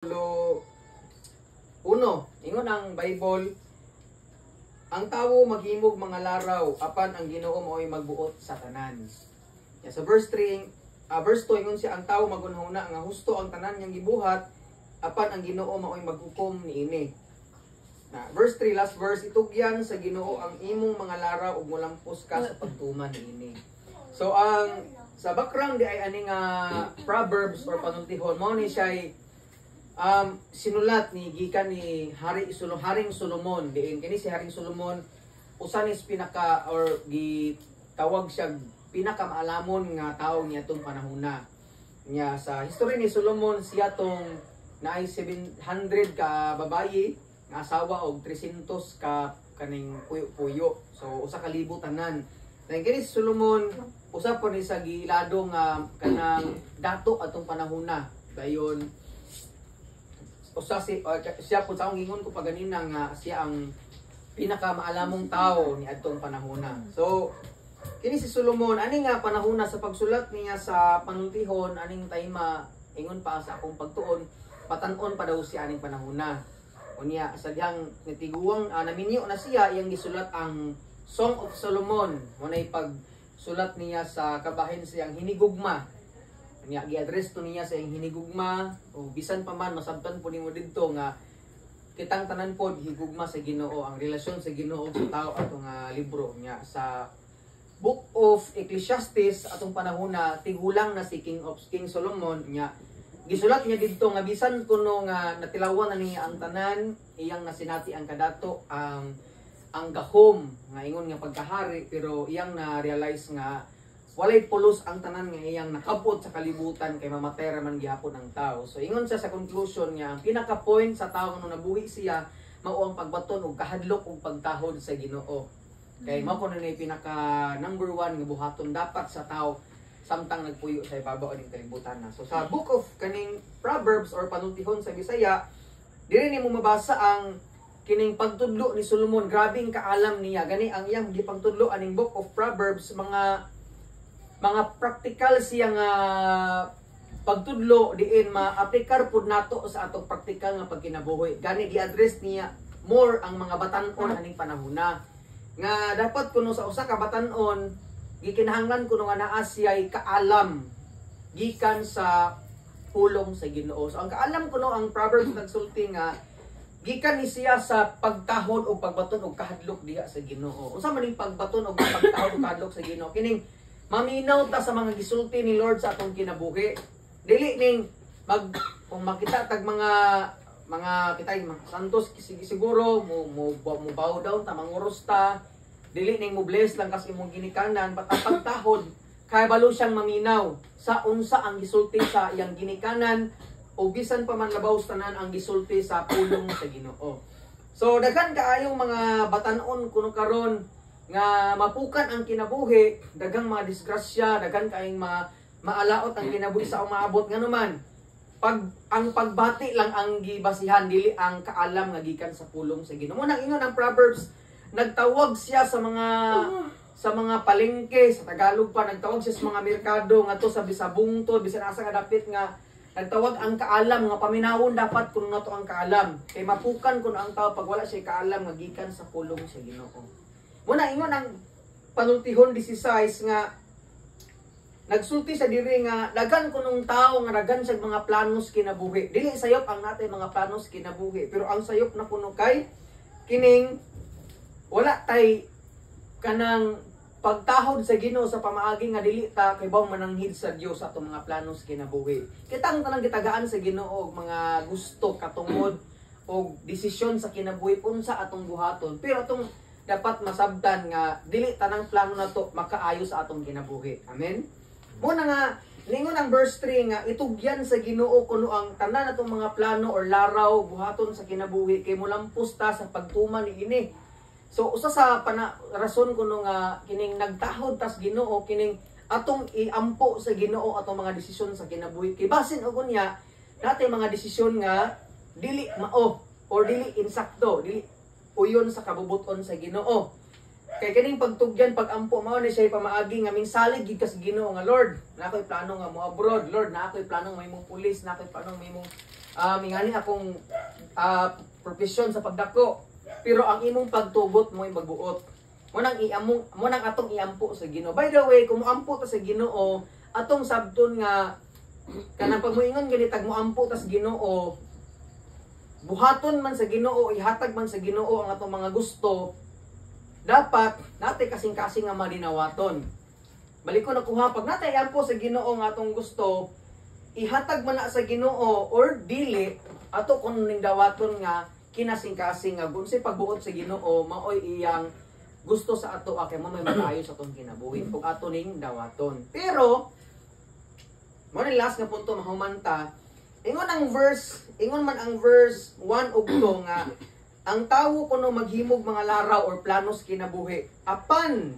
Kapitulo 1. Ingon ang Bible, ang tawo maghimog mga laraw apan ang Ginoo mao'y magbuot sa tanan. Ya, sa verse 3, verse 2, ingon siya, ang tawo maghunahuna nga husto ang tanan niyang gibuhat apan ang Ginoo mao'y maghukom niini. Na verse 3, last verse, itugyan sa Ginoo ang imong mga laraw ug molampos ka sa pagtuman niini. So ang sa background di ay ani nga Proverbs or panultihon, mao ni siya sinulat ni gikan ni Haring Solomon. Diin kini si Haring Solomon, usa ni pinaka or gitawag siya pinaka maalamon nga tawo niya tong panahona niya. Sa history ni Solomon, siya tong naay 700 ka babayi nga asawa og 300 ka kaning puyo-puyo, so 1,000 tanan. Then kini si Solomon, usa po ni sa giilado nga kanang dato atong panahona. Dayon usa si siya po sa akong gingon ko pa ganina nga siya ang pinakamaalamong tao ni adtong panahona. So kini si Solomon ani nga panahona sa pagsulat niya sa panultihon aning time, ingon pa sa akong pagtuon, batan-on pa daw siya aning panahona. Unya sa dihang nitiguang naminyo na siya, iyang gisulat ang Song of Solomon. Mo nay pagsulat niya sa kabahin siyang hinigugma. Nya gi-address to niya sa iyang hinigugma, o bisan pa man masabtan po nimo didto nga kitang tanan pod higugma sa Ginoo, ang relasyon sa Ginoo sa tao atong libro niya. Sa Book of Ecclesiastes, atong panahon na tigulang na si King Solomon niya, gisulat niya didto nga bisan kuno nga natilawan na niya ang tanan, iyang nasinati ang kadato, ang gahom nga ingon nga pagkahari, pero iyang na realize nga walay pulos ang tanan nga iyang nakabot sa kalibutan kay mamatay ra man gihapon ang tao. So ingon siya sa conclusion niya, ang pinaka point sa tao nga nabuhi siya mao ang pagbaton og kahadlok ug pagtahod sa Ginoo. Kay mao kuno ni pinaka number one nga buhaton dapat sa tao samtang nagpuyo sa ibabaw ning kalibutan na. So sa Book of kaning Proverbs or panultihon sa Bisaya, diri nimo mabasa ang kining pagtudlo ni Solomon. Grabe ang kaalam niya. Gani ang iyang gipangtudlo aning Book of Proverbs, mga practical siya nga pagtudlo diin ma-aplikar pud nato sa atong praktikal nga pagkinabuhi. Gani gi-address niya more ang mga batan-on aning panahona. Nga dapat kuno sa usa ka batan-on, gikinahanglan kuno nga naa siya'y kaalam gikan sa pulong sa Ginoo. So ang kaalam kuno, ang Proverbs nagsulti nga gikan ni siya sa pagtahod o pagbaton og kahadlok diha sa Ginoo. Unsa man ning pagbaton og pagtahod og kahadlok sa Ginoo? Kining maminaw ta sa mga gisulti ni Lord sa atong kinabuhi. Dili ning mag kung makita tag mga kita mga santos siguro mo bow down ta, manguros ta. Dili ning mo bless lang kasi imong ginikanan, but ang pagtahod kay balo siyang maminaw sa unsa ang gisulti sa iyang ginikanan o bisan pa man labaw sa tanan ang gisulti sa pulong sa Ginoo. So daghan kaayong mga batan-on kuno karon nga mapukan ang kinabuhi, daghang mga disgrasya, daghan kaayong maalaot ang kinabuhi sa umaabot, nganuman pag ang pagbati lang ang gibasihan, dili ang kaalam nga gikan sa pulong sa Ginoo. Mo nang ingon ang Proverbs, nagtawag siya sa mga palengke, sa Tagalog pa, nagtawag siya sa mga merkado ngadto sa bisabungtod, bisan asa nga dapit nga nagtawag ang kaalam nga paminawon dapat kuno nato ang kaalam kay mapukan kuno ang tao pag wala siya kaalam nga gikan sa pulong sa Ginoo. Muna ingon ang panultihon 16 nga nagsulti sa diri nga daghan kunong tao nga daghan sa mga planos kinabuhi. Dili sayop ang natay mga planos kinabuhi, pero ang sayop na kuno kay kining wala tay kanang pagtahod sa Ginoo sa pamaagi nga dili ta kay baw mananghid sa Dios sa atong mga planos kinabuhi. Kitang tanang gitagaan sa Ginoo og mga gusto, katungod og desisyon sa kinabuhi unsa atong buhaton. Pero atong dapat masabtan nga dili tanang plano nato makaayo sa atong kinabuhi. Amen. Muna nga ningon ang verse 3 nga itugyan sa Ginoo kuno ang tanan natong mga plano or laraw buhaton sa kinabuhi kay molampos ta sa pagtuman niini. So usa sa rason kuno nga kining nagtahod tas Ginoo, kining atong iampo sa Ginoo atong mga desisyon sa kinabuhi kay basin og unya natay mga desisyon nga dili mao or dili insakto, dili uyon sa kabubuton sa Ginoo. Kay kining pagtugyan, pagampo, mao ni siya pamaagi nga minsalig gid ka sa Ginoo nga, "Lord, na ako'y plano nga mo abroad. Lord, na ako'y plano nga mahimong pulis, na ako'y plano nga mahimong Ingani akong profesyon sa pagdako. Pero ang imong pagtugot mo magbuot. Mo nang atong iampo sa Ginoo. By the way, kung moampo ta sa Ginoo, atong sabton nga kanang pag moingon ganitag moampo ta sa Ginoo, buhaton man sa Ginoo, ihatag man sa Ginoo ang atong mga gusto, dapat natay kasing-kasing nga madinawaton. Balik ko nakuha, pag natay ampo sa Ginoo ang atong gusto, ihatag man na sa Ginoo or dili, ato kun ning dawaton nga kinasing-kasing nga kung pagbuot sa Ginoo maoy iyang gusto sa ato kay mo may maayo sa atong kinabuhi ug ato ning dawaton. Pero mo ni last nga punto mahumanta, ingon man ang verse 1 ug 2 nga ang tawo kuno maghimog mga laraw or planos kinabuhi, apan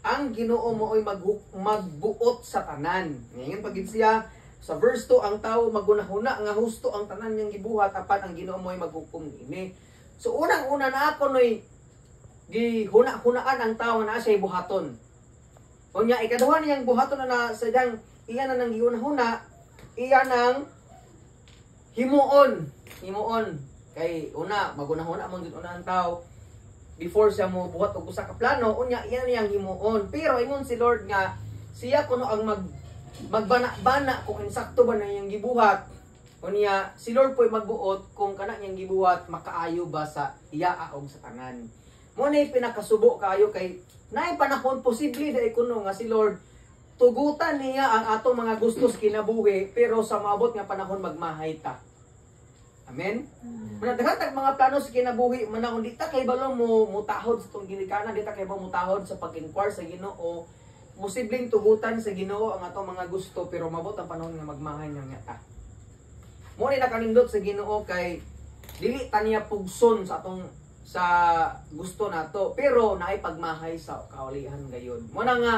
ang Ginoo mooy magbuot sa tanan. Ngayon pagid siya sa verse 2, ang tawo magunahuna nga husto ang tanan niyang gibuhat, apan ang Ginoo mooy maghukom niini. So unang-una na ako noy gihuna-hunaan ang tawo na siya buhaton. Unya ikaduha niyang buhaton na, na sa diyang iya na nang gihuna-huna, iya nang himuon, himuon kay una magunahuna man gid una ang tao before siya mo buhat og usa ka plano, unya iya niyang himuon. Pero ingon si Lord nga siya kuno ang magbana-bana kung insakto ba na iyang gibuhat. Unya si Lord po'y magbuot kung kana niyang gibuhat makaayo ba sa iya og sa tanan. Mo na pinakasubo kaayo kay naay panahon posible dai kuno nga si Lord tugutan niya ang atong mga gustos kinabuhi, pero sa maabot nga panahon magmahay ta. Amen? Mana daghan mga plano sa kinabuhi, mana kung di ta kay balo mo mutahod sa tong ginikanan, di ta kay balo mutahod sa pag-inquire sa Ginoo, posibleng tugutan sa Ginoo ang atong mga gusto, pero mabot ang panahon nga magmahay nga ta. Mo ni nakanindot sa Ginoo kay dili ta niya pugson sa atong sa gusto nato, pero naay pagmahay sa kaulihan gayon. Mo na nga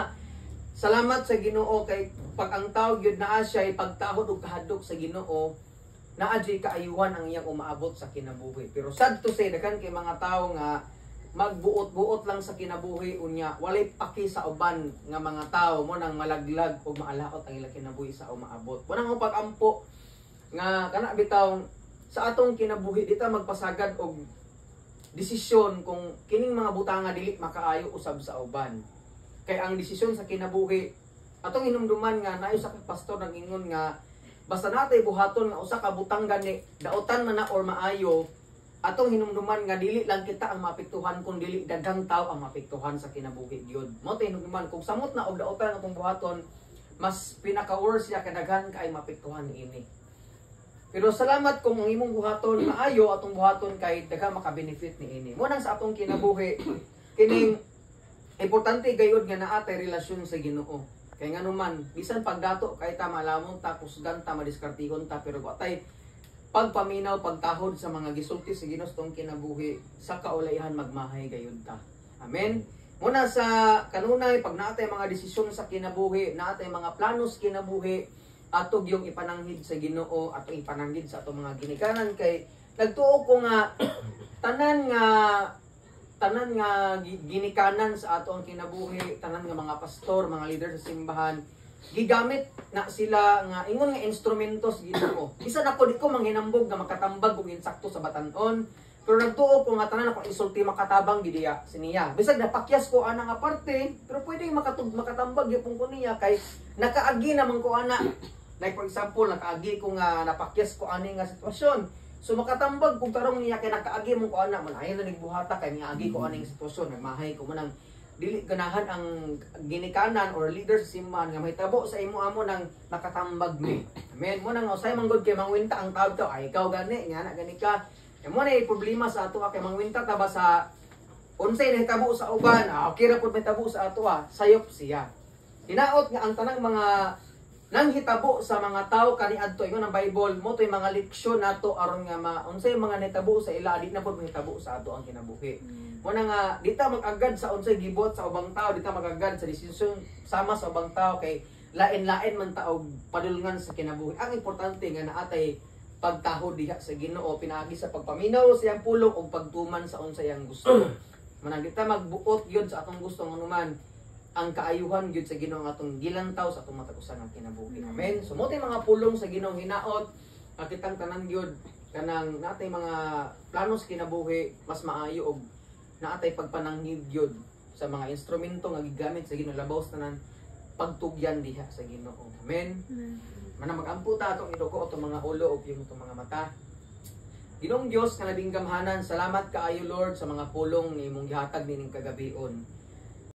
salamat sa Ginoo kay pag ang tao gyud naa siya pagtahod og kahadlok sa Ginoo, naa gyud kaayuhan ang iyang umaabot sa kinabuhi. Pero sad to say, daghan kay mga tao nga magbuot-buot lang sa kinabuhi, unya walay paki sa uban nga mga tao, mo nang malaglag og maalaot ang ilang kinabuhi sa umaabot. Mo nang pag-ampo nga kana bitaw sa atong kinabuhi, di ta magpasagad og desisyon kung kining mga butanga dili makaayo usab sa uban. Kay ang desisyon sa kinabuhi, atong hinumduman nga naay usa ka pastor nag-ingon nga basta natay buhaton nga usa ka butang gani, daotan man na or maayo, atong hinumduman nga dili lang kita ang maapektuhan kun dili daghang tao ang maapektuhan sa kinabuhi gyud. Mo tay hinumduman kung samot na og daotan atong buhaton, mas pinaka-worse siya kadaghan kay maapektuhan niini. Pero salamat kung ang imong buhaton maayo atong buhaton kay daghang makabenefit niini. Mo nang sa atong kinabuhi kining importante gayud nga naa tay relasyon sa Ginoo. Kay nganuman bisan pagdato kay ta malamon ta, kusgan ta, madiskartihon ta, pero atay pagpaminaw, pagtahod sa mga gisulti sa Ginoo sa atong kinabuhi, sa kaulayhan magmahay gayud ta. Amen. Muna sa kanunay pag naatay mga desisyon sa kinabuhi, naatay mga plano sa kinabuhi, atog yung ipananghid sa Ginoo, atong ipananghid sa atong mga ginikanan kay nagtuo ko nga tanan nga ginikanan sa ato ang kinabuhi, tanan nga mga pastor, mga leader sa simbahan, gigamit na sila nga ingon nga instrumento sa Ginoo. Bisan ako di ko manghinambog nga makatambag og insakto sa batan-on, pero nagtuo ko nga tanan akong isulti makatabang gid diya siniya. Bisag napakyas ko ana nga parte, pero pwede makatambag gyapon ko niya kay nakaagi naman ko ana. Like for example, nakaagi ko nga napakyas ko ani nga sitwasyon. So makatambag kung tarong niya kay nakaagi mo ko ana, man ayon na nagbuhata kay niagi ko aning sitwasyon, nagmahay ko man ang dili ganahan ang ginikanan or leader sa simbahan nga mahitabo sa imo amo nang nakatambag ni. Amen. Mo nang usay manggod kay mangwinta ang tawag to, ay ikaw gani nga na gani ka. Kay mo na problema sa ato kay mangwinta ta ba sa unsay nahitabo sa uban, okay ra pud mahitabo sa ato sayop siya. Hinaot nga ang tanang mga nanghitabo sa mga tao kaniadto, ingon ang Bible, mo to'y mga leksyon nato aron nga ma unsay mga nahitabo sa ila di na pud mahitabo sa ato ang kinabuhi. Mo na nga di ta mag-agad sa unsay gibuhat sa ubang tao, di ta mag-agad sa desisyon sama sa ubang tao kay lain-lain man ta og padulngan sa kinabuhi. Ang importante nga naatay pagtahod diha sa Ginoo pinaagi sa pagpaminaw sa iyang pulong ug pagtuman sa unsay iyang gusto. Manang di ta magbuot gyud sa atong gusto nganuman ang kaayuhan gyud sa Ginoo ang atong gilantaw sa atong matag usa nga kinabuhi. Amen. So mo mga pulong sa Ginoo hinaot Nga kitang tanan gyud kanang natay mga plano sa kinabuhi mas maayo og naatay pagpananghid gyud sa mga instrumento nga gigamit sa Ginoo, labaw sa tanan pagtugyan diha sa Ginoo. Amen. Mana magampo ta, atong iduko atong mga ulo ug yung atong mga mata. Ginoong Dios nga labing gamhanan, salamat kaayo, Lord, sa mga pulong nga imong gihatag nining kagabion.